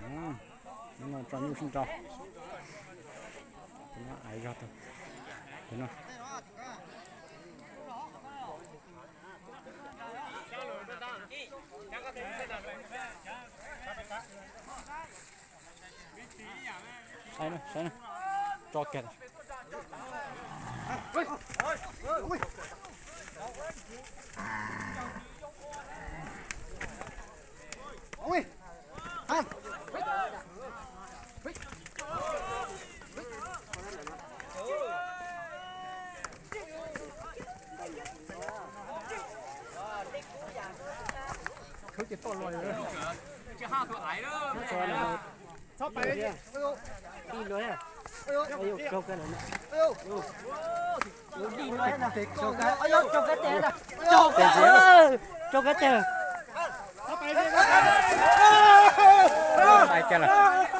Hnub no tso nyuj sib nrau. Tus no aiv zog tus, tus no. Saib na, saib na. Tso kiag. Txhob pais li. Ib lub, ib lub, kaug kiag lawm. Ib lub, kaug kiag, kaug kiag tes. Pais kiag lawm.